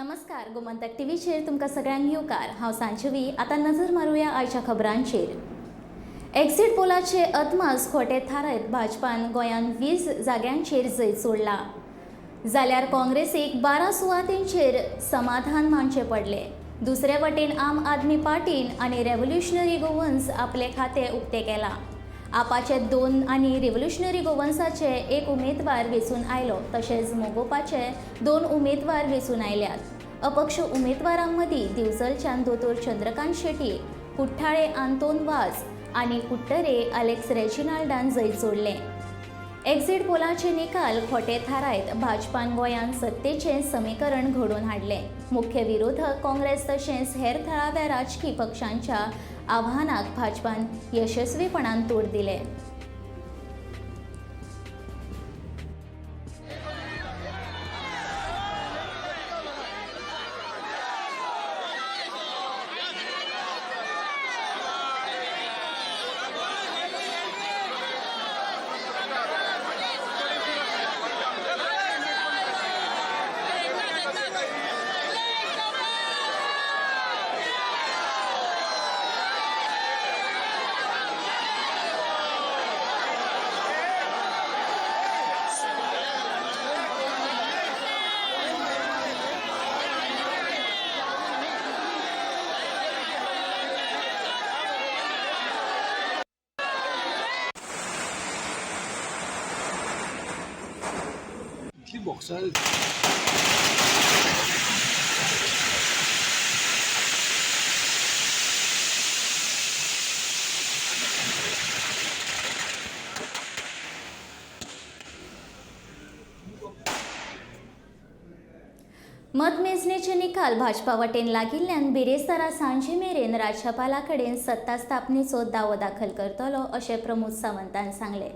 नमस्कार, गोमंतक टीव्हीचेर तुमकां सगळ्यांक येवकार. हांव सांजवी. आतां नजर मारुया आयच्या खबरांचेर. एक्झिट पोलाचे अदमास खोटे थारायत भाजपान गोंयांत 20 जाग्यांचेर जैत जोडला, जाल्यार काँग्रेसीक 12 सुवातींचेर समाधान मानचें पडलें. दुसरे वटेन आम आदमी पार्टीन आनी रेव्होल्युशनरी गोवन्स आपलें खातें उक्तें केलां. आपाचे दोन आनी रेव्होल्युशनरी गोवन्साचे एक उमेदवार वेंचून आयलो, तशेंच मगोपाचे दोन उमेदवार वेंचून आयल्यात. अपक्ष उमेदवारां मदीं दिवचलच्यान दोतोर चंद्रकांत शेटी, कुठ्ठाळे आंतोन वाज आनी कुडटरे अलेक्स रेजिनाल्डान जैत जोडलें. एक्झिट पोलाचे निकाल खोटे थारायत भाजपान गोंयांत सत्तेचें समीकरण घडोवन हाडलें. मुख्य विरोधक काँग्रेस तशेंच हेर थळाव्या राजकी पक्षांच्या आव्हानाक भाजपान यशस्वीपणान तोड दिलें. इतली बॉक्सां. मतमेजणेचे निकाल भाजपा वटेन लागिल्ल्यान बिरेस्तारा सांजे मेरेन राज्यपाला कडेन सत्ता स्थापनेचो दावो दाखल करतलो, अशें प्रमोद सावंतान सांगलें.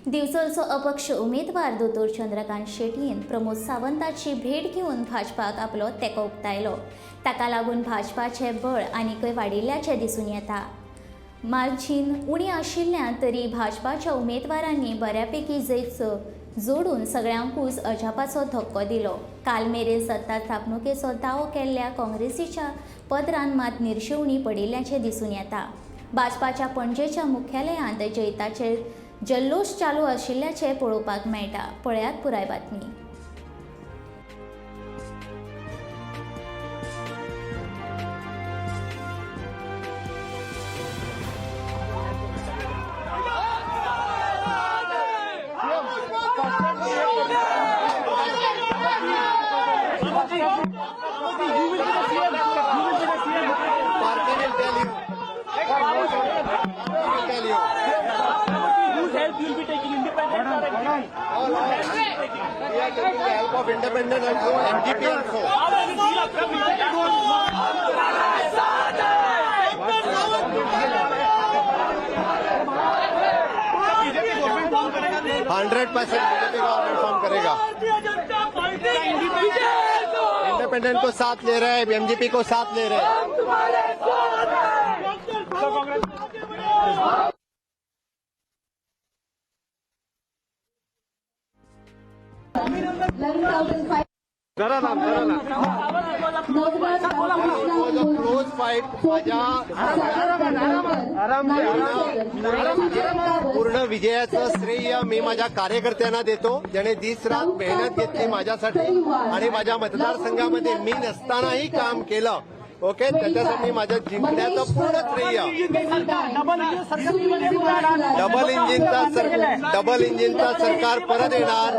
दिवचलचो अपक्ष उमेदवार दोतोर चंद्रकांत शेटयेन प्रमोद सावंताची भेट घेवन भाजपाक आपलो तेंको उक्तायलो. ताका लागून भाजपाचें बळ आनीकय वाडिल्ल्याचें दिसून येता. मार्जीन उणी आशिल्ल्यान तरी भाजपाच्या उमेदवारांनी बऱ्यापैकी जैत जोडून सगळ्यांकूच अजापाचो धक्को दिलो. काल मेरेन सत्ता स्थापणुकेचो दावो केल्ल्या काँग्रेसीच्या पदरान मात निर्शेवणी पडिल्ल्याचें दिसून येता. भाजपाच्या पणजेच्या मुख्यालयांत जैताचे जल्लोश चालू आशिल्ल्याचें पळोवपाक मेळटा. पळयात पुराय बातमी. Party will tell you. Party will tell you. Whose help you will be taking, independent or NDP? All, all. We are taking the help of independent also, MGP also. How does it feel after being? 100% BJP government form करेगा. Independent को साथ ले रहे हैं, MGP को साथ ले रहे हैं. जरा थांब, जरा थांब. Close fight. माझ्या पूर्ण विजयाचं श्रेय मी माझ्या कार्यकर्त्यांना देतो, ज्याने दिस रात मेहनत घेतली माझ्यासाठी आणि माझ्या मतदारसंघामध्ये मी नसतानाही काम केलं. ओके, त्याच्यासाठी माझ्या जिंकण्याचं पूर्ण श्रेय. डबल इंजिनचा सरकार परत येणार.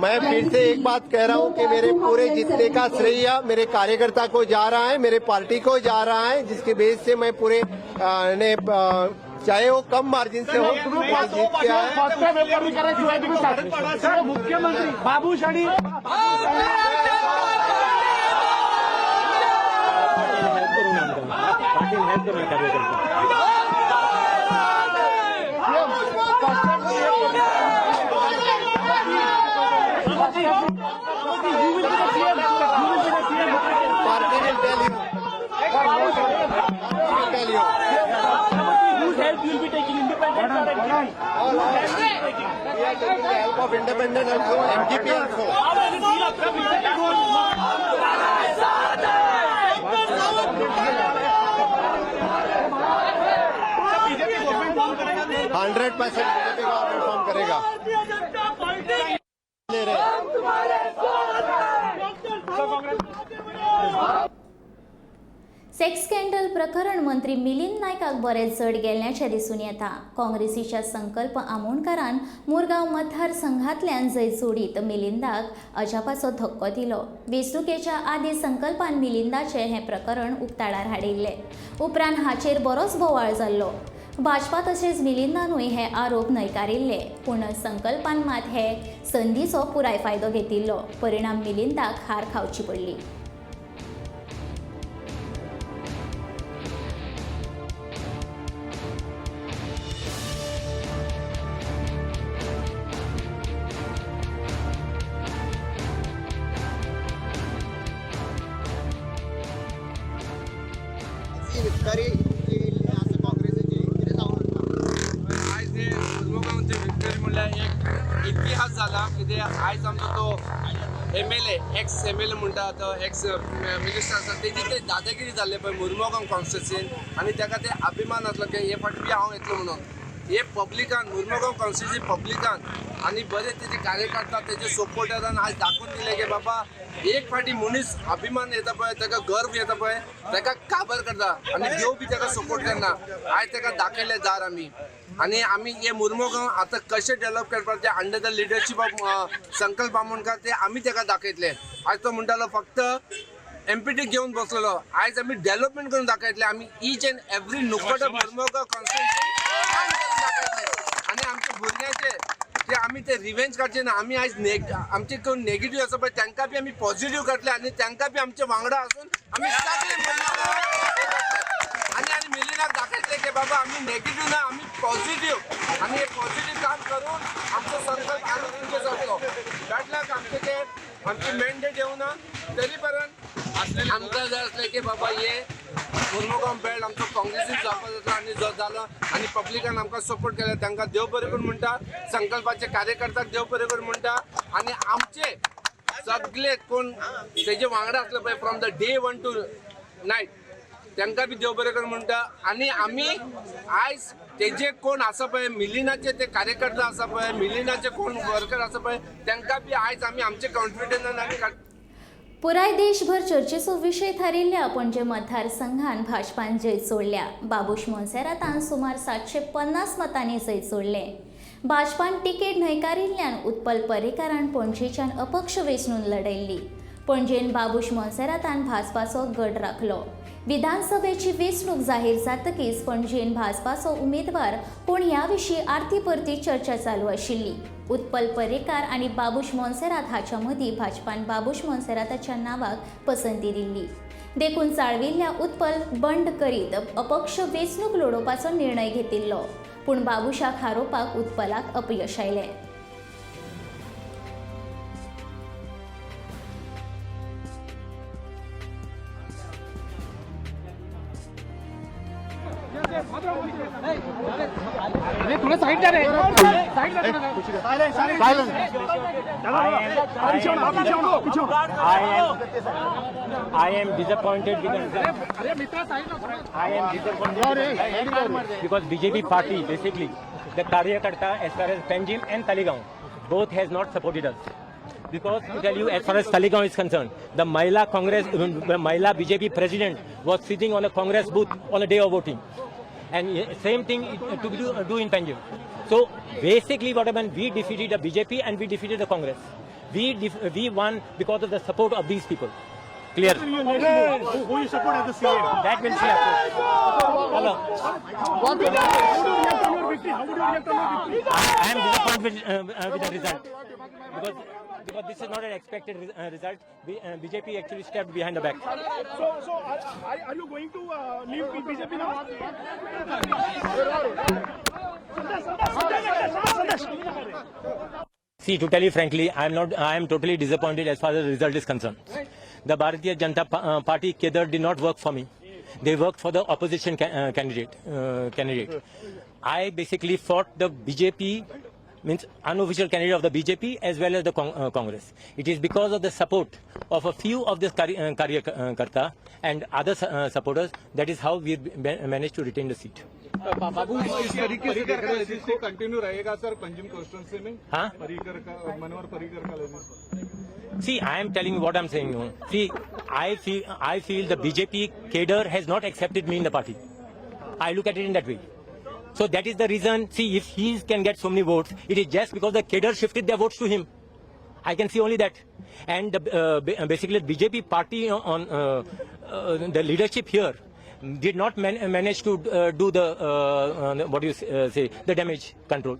मैं फिर से एक बात कह रहा हूं कि मेरे पूरे जीतने का श्रेय मेरे कार्यकर्ता को जा रहा है, मेरे पार्टी को जा रहा है, जिसके बेस से मैं पूरे ने चाहे वो कम मार्जिन से हो, मैं जीत के आया. मुख्यमंत्री बाबूशाही. हेल्प करून आमकां पाटील, हेल्प करून कार्यकर्ते. Party will tell you. Party will tell you. Whose help you will be taking, independent or NDP? All, all. We are taking the help of independent also, MGP also. How does it feel after being? 100% BJP government form करेगा। ले रहे। Sex scandal प्रकरण मंत्री मिलिंद नायकाक बरेंच जड गेल्ल्याचें दिसून येता. काँग्रेसीच्या संकल्प आमोणकारान मुरगांव मतदारसंघांतल्यान जैत जोडीत मिलिंदाक अजापाचो धक्को दिलो. वेंचणुकेच्या आदीं संकल्पान मिलिंदाचें हें प्रकरण उक्ताडार हाडिल्लें. उपरांत हाचेर बरोच बोवाळ जाल्लो. भाजपा तशेंच मिलिंदानूय हे आरोप न्हयकारिल्ले, पूण संकल्पान मात हे संदीचो पुराय फायदो घेतिल्लो. परिणाम मिलिंदाक हार खावची पडली. विक्टरी आसा काँग्रेसीची, कितें सांगूंक? आयज हे मुरमुगांवची विक्टरी म्हणल्यार एक इतिहास जाला. कितें आयज आमचो तो MLA, ex MLA म्हणटा तो एक्स मिनिस्टर आसा, तेजी ते दादागिरी जाल्ले पळय मुरमुगांव कॉन्स्टिट्युन्सीन, आनी ताका ते अभिमान आसलो की हे फावटी बी हांव येतलो म्हणून. हे पब्लिकान, मुरमुगांव कॉन्स्टिट्युन्सी पब्लिकान आनी बरे तेजे कार्यकर्ता, तेजे सपोर्टरान आज दाखोवन दिले की बाबा एक फावटी मनीस अभिमान येता पळय, ताका गर्व येता पळय, ताका काबर करता आनी देव बी ताका सपोर्ट करना. आयज ताका दाखयले दार आमी, आनी आमी हे मुरमुगांव आतां कशें डेवलप करपाचें under the leadership of Sankalp Amonkar, ते आमी ताका दाखयतले. आयज तो म्हणटालो फक्त एमपीटी घेवन बसलेलो, आयज आमी डेवलपमेंट करून दाखयतले. आमी इच एंड एवरी नुकट मुरमुगांव कॉन्स्टिट्युन्सी काम करून दाखयतले. आनी आमच्या भुरग्यांचे ते आमी ते रिवेंज काडचे ना. आमी आयज आमचे कोण नेगेटीव आसा पळय तांकां बी आमी पॉझिटीव काडले आनी तांकां बी आमचे वांगडा आसून आमी सगळे आनी आनी मिलिनाक दाखयतले की बाबा आमी नेगेटीव ना, आमी पॉझिटीव, आनी हे पॉझिटीव काम करून आमचो संकल्प आनी जातलो. बॅड लक आमचे ते आमचे मॅन्डेट येवना, तरी पर्यंत आमकां जाय आसलें की बाबा हे मुरमुगांव बेल्ट आमचो काँग्रेसीन जावपाक जातलो आनी जो जालो आनी पब्लिकान आमकां सपोर्ट केला तांकां देव बरें करूं म्हणटा, संकल्पाचे कार्यकर्त्याक देव बरें करूं म्हणटा. आनी आमचे सगळे कोण तेजे वांगडा आसले पळय from the day one to night, तांकां बी देव बरें करूं म्हणटा. आनी आमी आयज तेजे कोण आसा पळय मिलिनाचे ते कार्यकर्ता आसा पळय, मिलिनाचे कोण वर्कर आसा पळय, तांकां बी आयज आमी आमचे कॉन्फिडन्सान आमी पुराय देशभर चर्चेचो विशय थारिल्ल्या पणजे मतदारसंघान भाजपान जैत जोडल्या. बाबूश मोन्सेरातान सुमार 750 मतांनी जैत जोडलें. भाजपान तिकेट न्हयकारिल्ल्यान उत्पल पर्रीकारान पणजेच्यान अपक्ष वेंचणूक लढयल्ली. पणजेन बाबूश मोन्सेरातान भाजपाचो गड राखलो. विधानसभेची वेंचणूक जाहीर जातकीच पणजेन भाजपाचो उमेदवार कोण ह्या विशीं आरती परती चर्चा चालू आशिल्ली. उत्पल पर्रीकार आनी बाबूश मोन्सेरात हाच्या मदीं भाजपान बाबूश मोन्सेराताच्या नांवाक पसंती दिल्ली. देखून चाळविल्ल्या उत्पल बंड करीत अपक्ष वेंचणूक लडोवपाचो निर्णय घेतिल्लो, पूण बाबूशाक हारोवपाक उत्पलाक अपयश आयलें. I am disappointed with the result. I am disappointed because BJP party, basically the Karyakarta as far as Panjim and Taleigao, both has not supported us. Because to tell you, as far as Taleigao is concerned, the Mahila Congress, the Mahila BJP president was sitting on a Congress booth on the day of voting. And same thing to do in Panjim. So basically what happened, we defeated the BJP and we defeated the Congress. We won because of the support of these people. Clear. Who you support as the CM? That will see after. Hello. How would you react on your victory? How would you react on your victory? I am disappointed with the result because this is not an expected result. BJP actually stepped behind the back. So are you going to leave BJP now? Sandesh. See, to tell you frankly, I am not. I am totally disappointed as far as the result is concerned. The Bharatiya Janata Party cadre did not work for me. They worked for the opposition candidate. I basically fought the BJP Means unofficial candidate of the BJP as well as the Congress. It is because of the support of a few of this Karyakarta and other supporters, that is how we managed to retain the seat. बाबू, इस तरीके से देख रहे हैं, continue रहेगा sir Panjim constituency में? हाँ? परिकर का, मनोहर परिकर का legacy. See, I am telling you what I'm saying. No. See, I feel the BJP cadre has not accepted me in the party. I look at it in that way. So that is the reason. See, if he can get so many votes, it is just because the cadre shifted their votes to him. I can see only that. And basically, the BJP party on the leadership here did not manage to do the what do you say, the damage control.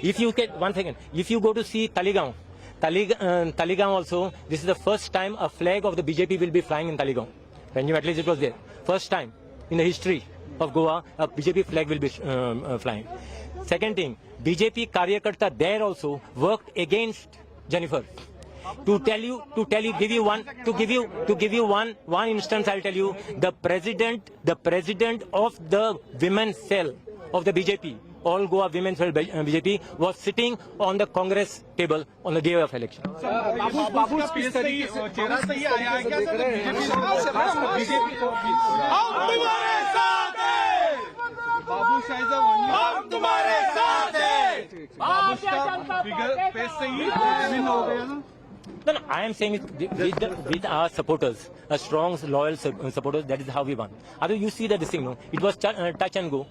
If you get one second, if you go to see Taleigao, Taleigao also, this is the first time a flag of the BJP will be flying in Taleigao. When you at least it was there, first time in the history of Goa, a BJP flag will be flying. Second thing, BJP Karyakarta there also worked against Jennifer. To tell you, give you one, to give you one instance, I'll tell you, the president of the women's cell of the BJP, All Goa Women's Cell BJP, was sitting on the Congress table on the day of election. बाबू, बाबू, किस तरीके से चेहरा सही आया है क्या sir BJP? हम तुम्हारे साथ हैं. बाबूशाहीचा हम तुम्हारे साथ हैं. बाबूश का फिगर फेस से ही विन हो गया ना? No, I am saying it with our supporters, a strong, loyal supporters, that is how we won. Otherwise, you see that this thing, no? It was touch and go.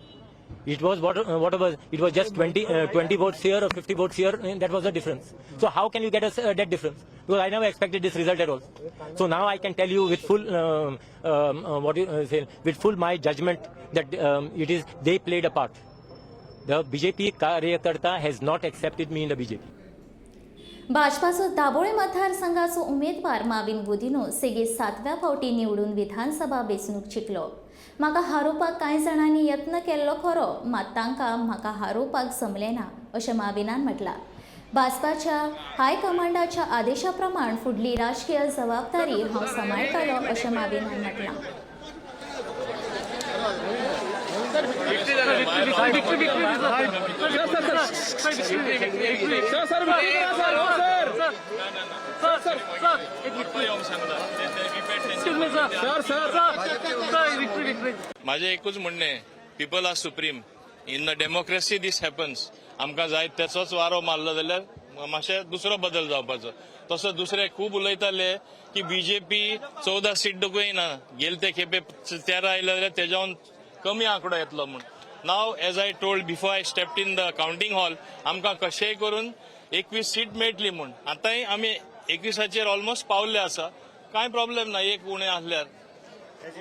It was whatever, it was just 20 votes here or 50 votes here, and that was the difference. So how can you get us that difference? Because I never expected this result at all. So now I can tell you with full, what you say, with full my judgment that it is, they played a part. The BJP Karyakarta has not accepted me in the BJP. भाजपाचो Dabolim मतदारसंघाचो उमेदवार माविन गुदिनो सेगीत सातव्या फावटी निवडून विधानसभा वेंचणूक जिखलो. म्हाका हारोवपाक कांय जाणांनी यत्न केल्लो खरो, मात तांकां म्हाका हारोवपाक जमलें ना अशें माविनान म्हटलां. भाजपाच्या हायकमांडाच्या आदेशा प्रमाण फुडली राजकीय जबाबदारी हांव सांबाळटलो अशें माविनान म्हटलां. Sir, sir, sir, sir, sir, sir. माझे एकूच म्हणणें, people are supreme. In the democracy this happens. आमकां जाय तेचोच वारो मारलो जाल्यार मातशें दुसरो बदल जावपाचो. तसो दुसरे खूब उलयताले की बीजेपी 14 सीट देखून येना, गेले ते खेपे 13 आयले जाल्यार तेज्याहून कमी आंकडो येतलो म्हूण. Now, as I told before I stepped in the counting hall, आमकां कशेंय करून 21 सीट मेळटली म्हूण. आतांय आमी 21आचेर ऑलमोस्ट पावल्ले आसा. कांय प्रॉब्लेम ना एक उणें आसल्यार. Claim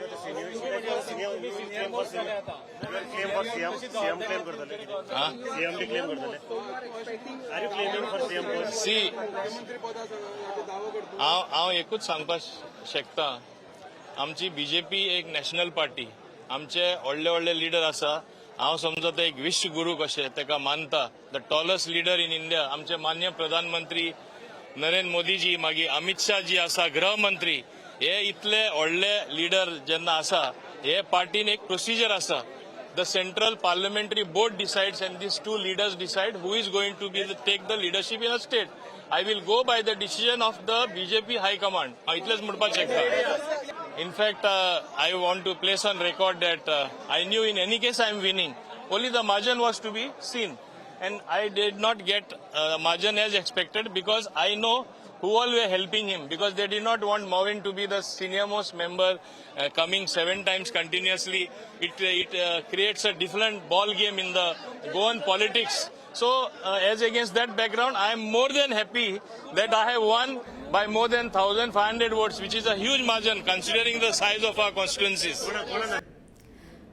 for CM, CM claim करतले? हा? सीएम बी क्लेम करतले? Are you claiming for CM post? See, हांव एकूच सांगपाक शकता, आमची बीजेपी एक नॅशनल पार्टी. आमचे व्हडले व्हडले लिडर आसा. हांव समजता एक विश्व गुरू कशे ताका मानता, the tallest leader in India, आमचे मान्य प्रधानमंत्री नरेंद्र मोदीजी, मागीर अमित शाह जी आसा गृहमंत्री. हे इतले व्हडले लिडर जेन्ना आसा, हे पार्टीन एक प्रोसिजर आसा. The central parliamentary board decides and these two leaders decide who is going to take the leadership in a state. I will go by the decision of the BJP high command. हांव इतलेंच म्हणपाक शकता. In fact, I want to place on record that I knew in any case I am winning. Only the margin was to be seen. And I did not get margin as expected because I know who all were helping him, because they did not want Mauvin to be the senior most member coming seven times continuously. It creates a different ball game in the Goan politics. So, as against that background, I am more than happy that I have won by more than 1,500 votes, which is a huge margin considering the size of our constituencies.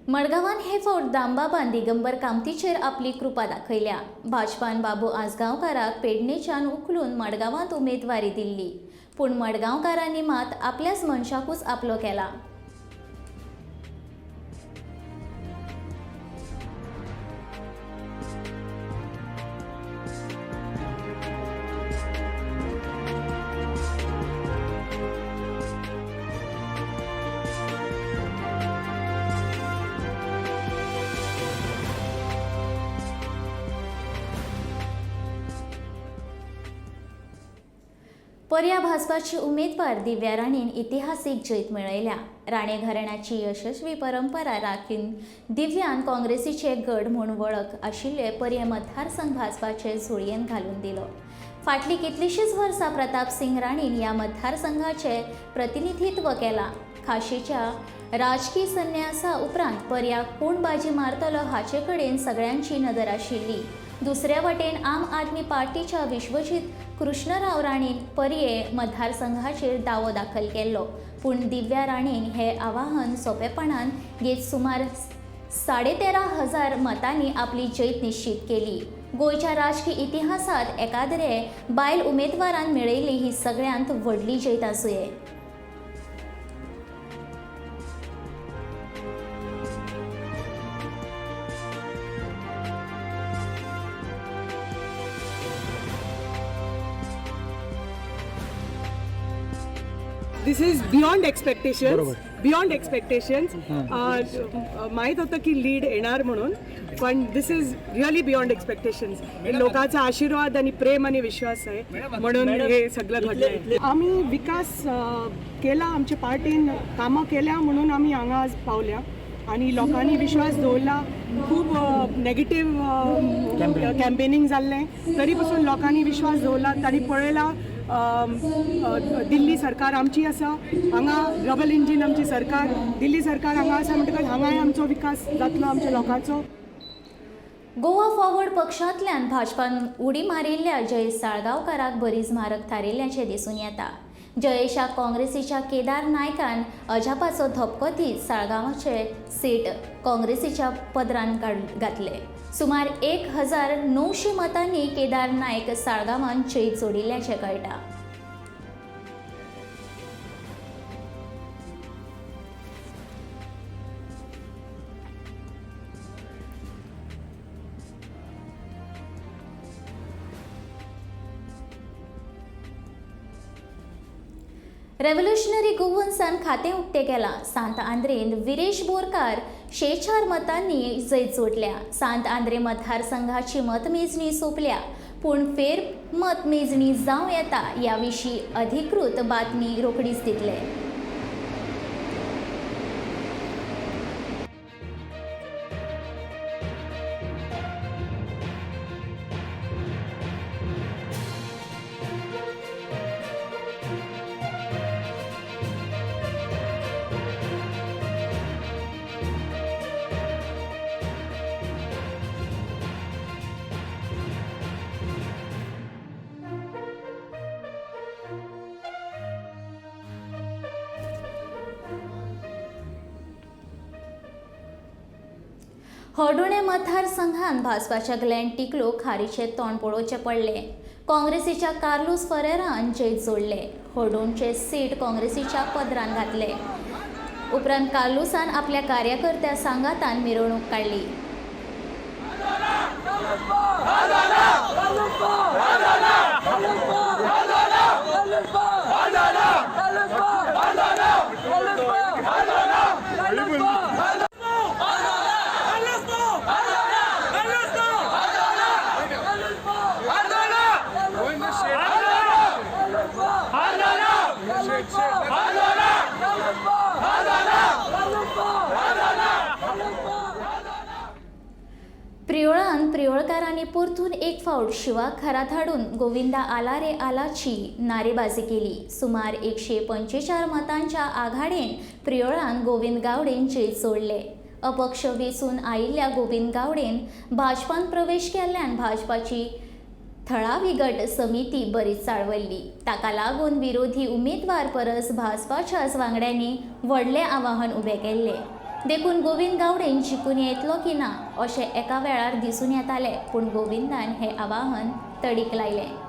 मडगांवान हे फावट दामबाबान दिगंबर कामतीचेर आपली कृपा दाखयल्या. भाजपान बाबू आजगांवकाराक पेडणेच्यान उखलून मडगांवांत उमेदवारी दिल्ली, पूण मडगांवकारांनी मात आपल्याच मनशाकूच आपलो केला. पर्या भाजपाची उमेदवार दिव्या राणेन इतिहासीक जैत मेळयल्या. राणे घराण्याची यशस्वी परंपरा राखून दिव्यान काँग्रेसीचे गड म्हूण वळख आशिल्ले पर्ये मतदारसंघ भाजपाचे झोळयेन घालून दिलो. फाटलीं कितलींशींच वर्सां प्रताप सिंग राणेन ह्या मतदारसंघाचे प्रतिनिधित्व केलां. खाशेच्या राजकी संन्यासा उपरांत पर्या कोण बाजी मारतलो हाचे कडेन सगळ्यांची नदर आशिल्ली. दुसऱ्या वटेन आम आदमी पार्टीच्या विश्वजीत कृष्णराव राणेन पर्ये मतदारसंघाचेर दावो दाखल केल्लो, पूण दिव्या राणेन हे आवाहन सोंपेपणान घेत सुमार 13,500 मतांनी आपली जैत निश्चित केली. गोंयच्या राजकी इतिहासांत एकाद्रे बायल उमेदवारान मेळयल्ली ही सगळ्यांत व्हडली जैत आसुये. This is beyond expectations, beyond expectations. माहीत होतं की लीड येणार म्हणून, पण this is really beyond expectations. लोकांचा आशीर्वाद आणि प्रेम आणि विश्वास आहे म्हणून हे सगळं घडलं. आम्ही विकास केला, आमच्या पार्टीन कामां केल्या म्हणून आमी हांगा आज पावल्या आणि लोकांनी विश्वास दवरला. खूब नेगेटीव कॅम्पेनिंग जाल्लें तरी पसून लोकांनी विश्वास दवरला. तांणी पळयला दिल्ली सरकार आमची आसा, हांगा डबल इंजीन आमची सरकार, दिल्ली सरकार हांगा आसा म्हणटकच हांगाय आमचो विकास जातलो आमच्या लोकांचो. गोवा फॉरवर्ड पक्षांतल्यान भाजपान उडी मारिल्ल्या जयेश साळगांवकाराक बरीच म्हारग थारिल्ल्याचें दिसून येता. जयेशाक काँग्रेसीच्या केदार नायकान अजापाचो धपको दीत साळगांवाचे सीट काँग्रेसीच्या पदरान घातले. सुमार 1900 मतांनी केदार नायक साळगांवान जैत जोडिल्ल्याचें कळटा. रेव्होल्युशनरी गोवन्सान खातें उक्तें केलां. सांत आंद्रेन विरेश बोरकार 46 मतांनी जैत जोडल्या. सांत आंद्रे मतदारसंघाची मतमेजणी सोंपल्या, पूण फेर मतमेजणी जावं येता ह्या विशीं अधिकृत बातमी रोखडीच दितले. हळदोणें मतदारसंघान भाजपाच्या ग्लॅन टिकलो खारीचें तोंड पळोवचें पडलें. काँग्रेसीच्या कार्लूस फरेरान जैत जोडलें. हळदोणचें सीट काँग्रेसीच्या पदरान घातलें. उपरांत कार्लूसान आपल्या कार्यकर्त्या सांगातान मिरवणूक काडली. प्रियोळान प्रियोळकारांनी परतून एक फावट शिवाक घरात हाडून गोविंदा आला रे आलाची नारेबाजी केली. सुमार 145 मतांच्या आघाडेन प्रियोळान गोविंद गावडेन जैत जोडले. अपक्ष वेंचून आयिल्ल्या गोविंद गावडेन भाजपान प्रवेश केल्ल्यान भाजपाची थळावी गट समिती बरीच चाळवल्ली. ताका लागून विरोधी उमेदवार परस भाजपाच्याच वांगड्यांनी व्हडलें आवाहन उबें केल्लें. देखून गोविंद गावडेन जिखून येतलो की ना अशें एका वेळार दिसून येतालें, पूण गोविंदान हें आवाहन तडीक लायलें.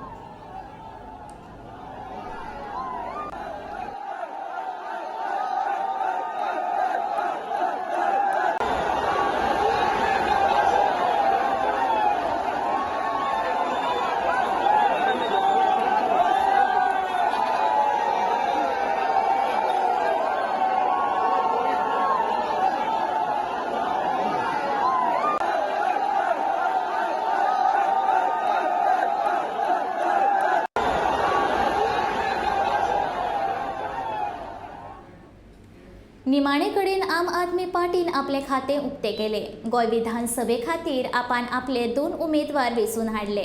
निमाणे कडेन आम आदमी पार्टीन आपलें खातें उक्तें केलें. गोंय विधानसभे खातीर आपान आपले 2 उमेदवार वेंचून हाडले.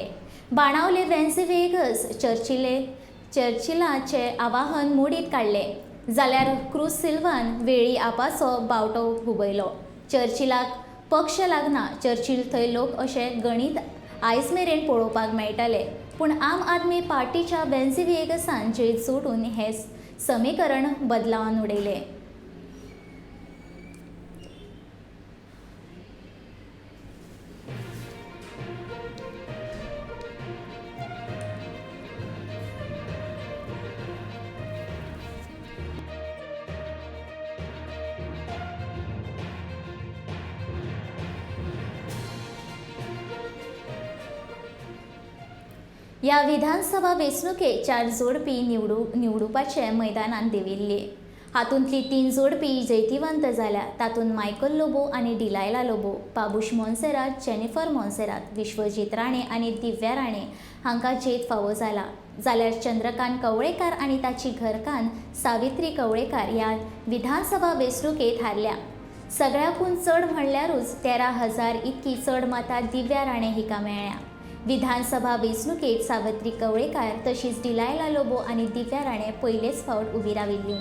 बाणावले वेन्झी व्हिएगस चर्चिलाचें आवाहन मोडीत काडलें जाल्यार क्रूज सिल्वान वेळी आपाचो बावटो हुबयलो. चर्चिलाक पक्ष लागना, चर्चिल थंय लोक अशें गणीत आयज मेरेन पळोवपाक मेळटलें. पूण आम आदमी पार्टीच्या वेन्झी व्हिएगसान जैत जोडून हें समीकरण बदलावन उडयलें. ह्या विधानसभा वेंचणुकेत 4 जोडपी निवडुपाचे मैदानांत देंविल्ली. हातूंतली 3 जोडपी जैतिवंत जाल्या. तातूंत मायकल लोबो आनी डिलायला लोबो, बाबूश मोन्सेरात, जेनिफर मोन्सेरात, विश्वजीत राणे आनी दिव्या राणे हांकां जैत फावो जाला. जाल्यार चंद्रकांत कवळेकार आनी ताची घरकान्न सावित्री कवळेकार ह्या विधानसभा वेंचणुकेत हारल्या. सगळ्याकून चड म्हणल्यारूच 13,000 इतकी चड मतां दिव्या राणे हिका मेळ्ळ्या. विधानसभा वेंचणुकेत सावित्री कवळेकार तशीच डिलायला लोबो आनी दिव्या राणे पयलेच फावट उबी राविल्ली.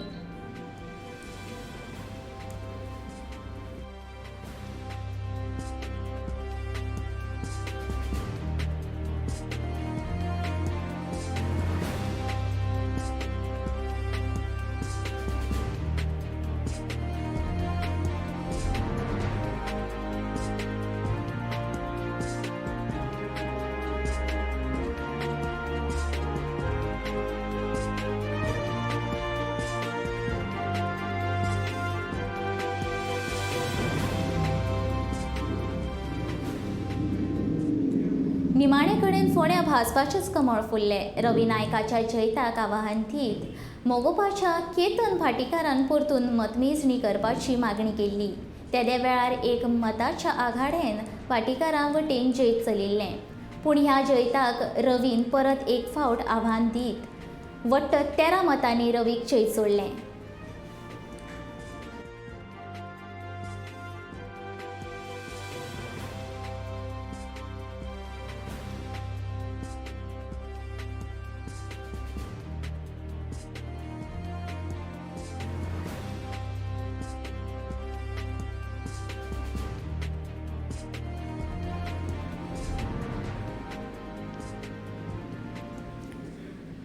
निमाणे कडेन फोंड्या भाजपाचेच कमळ फुल्लें. रवी नायकाच्या जैताक आवाहन दीत मोगोपाच्या केतन भाटीकारान परतून मतमेजणी करपाची मागणी केल्ली. तेदे वेळार एक मताच्या आघाडेन भाटीकारां वटेन जैत चलिल्लें. पूण ह्या जैताक रवीन परत एक फावट आव्हान दीत वट्ट 13 मतांनी रवीक जैत जोडलें.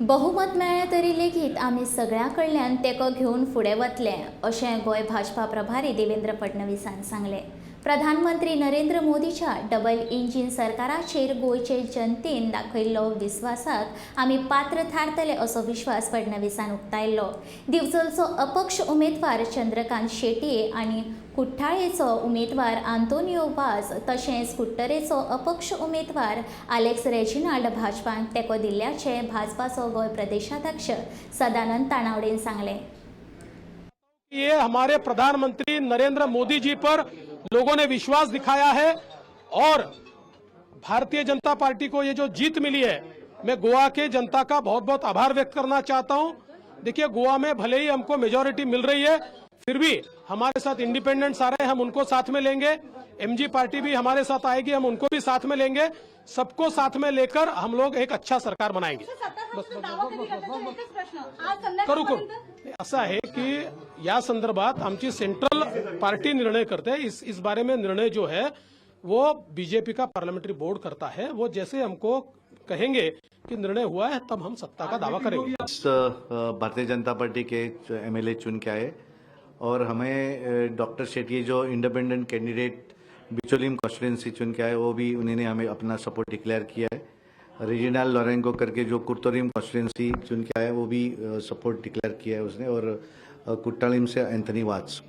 बहुमत मेळ्ळें तरी लेगीत आमी सगळ्यां कडल्यान तेंको घेवन फुडें वतले अशें गोंय भाजपा प्रभारी देवेंद्र फडणवीसान सांगलें. प्रधानमंत्री नरेंद्र मोदीच्या डबल इंजीन सरकाराचेर गोंयचे जनतेन दाखयल्लो विस्वासाक आमी पात्र थारतले असो विश्वास फडणवीसान उक्तायल्लो. दिवचलचो अपक्ष उमेदवार चंद्रकांत शेटये आनी कुठ्ठाळेचो उमेदवार आंतोनियो वाज तशेंच कुट्टरेचो अपक्ष उमेदवार आलेक्स रेजिनाल्ड भाजपान तेंको दिल्ल्याचें भाजपाचो गोंय प्रदेशाध्यक्ष सदानंद तानावडेन सांगलें. ये हमारे प्रधानमंत्री नरेंद्र मोदी जी पर लोगों ने विश्वास दिखाया है और भारतीय जनता पार्टी को ये जो जीत मिली है, मैं गोवा के जनता का बहुत बहुत आभार व्यक्त करना चाहता हूं। देखिए, गोवा में भले ही हमको मेजोरिटी मिल रही है, फिर भी हमारे साथ इंडिपेंडेंट्स आ रहे हैं, हम उनको साथ में लेंगे। एमजी पार्टी भी हमारे साथ आएगी, हम उनको भी साथ में लेंगे। सबको साथ में लेकर हम लोग एक अच्छा सरकार बनाएंगे। करू करू असं आहे की या संदर्भात आमची सेंट्रल पार्टी निर्णय करते हैं। इस बारे में निर्णय जो है वो बीजेपी का पार्लियामेंट्री बोर्ड करता है। वो जैसे हमको कहेंगे कि निर्णय हुआ है तब हम सत्ता का दावा करेंगे। Bharatiya Janata party K MLA चुन के आए और हमें डॉक्टर शेट्टी जो इंडिपेंडेंट कैंडिडेट बिचोलिम कॉन्स्टिट्यूंसी चुन के आए, वो भी उन्होंने हमें अपना सपोर्ट डिक्लेयर किया है। रेजिनाल्ड लॉरेंको करके जो कुर्तोरिम कॉन्स्टिट्यूंसी चुन के आया, वो भी सपोर्ट डिक्लेयर किया है उसने। और कुट्टालिम से एंथनी वाट्स,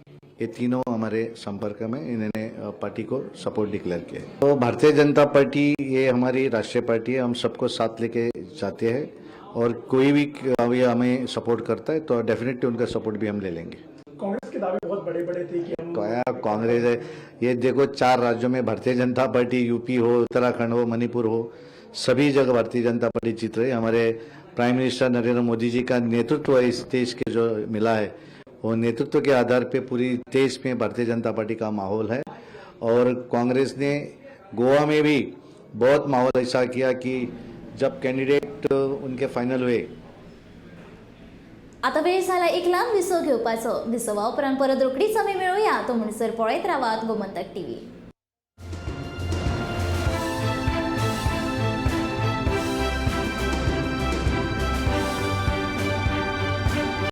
ये तीनों हमारे संपर्क में, इन्होंने पार्टी को सपोर्ट डिक्लेयर किया है। तो भारतीय जनता पार्टी ये हमारी राष्ट्रीय पार्टी है, हम सबको साथ लेके जाते हैं और कोई भी अभी हमें सपोर्ट करता है तो डेफिनेटली उनका सपोर्ट भी हम ले लेंगे। कांग्रेस के दावे बहुत बड़े बड़े थे कि हम कांग्रेस है, ये देखो 4 राज्यों में भारतीय जनता पार्टी, यूपी हो, उत्तराखंड हो, मणिपुर हो, सभी जगह भारतीय जनता पार्टी जीत रही है। हमारे प्राइम मिनिस्टर नरेंद्र मोदी जी का नेतृत्व इस देश के जो मिला है वो नेतृत्व के आधार पे पूरी देश में भारतीय जनता पार्टी का माहौल है। और कांग्रेस ने गोवा में भी बहुत माहौल ऐसा किया कि जब कैंडिडेट उनके फाइनल हुए। आता वेळ झाला एक लांब विसव घेवपाचो. विसवा उपरांत परत रोखडीच आमी मेळुया. तो म्हणसर पळयत रावात गोमंतक टीव्ही.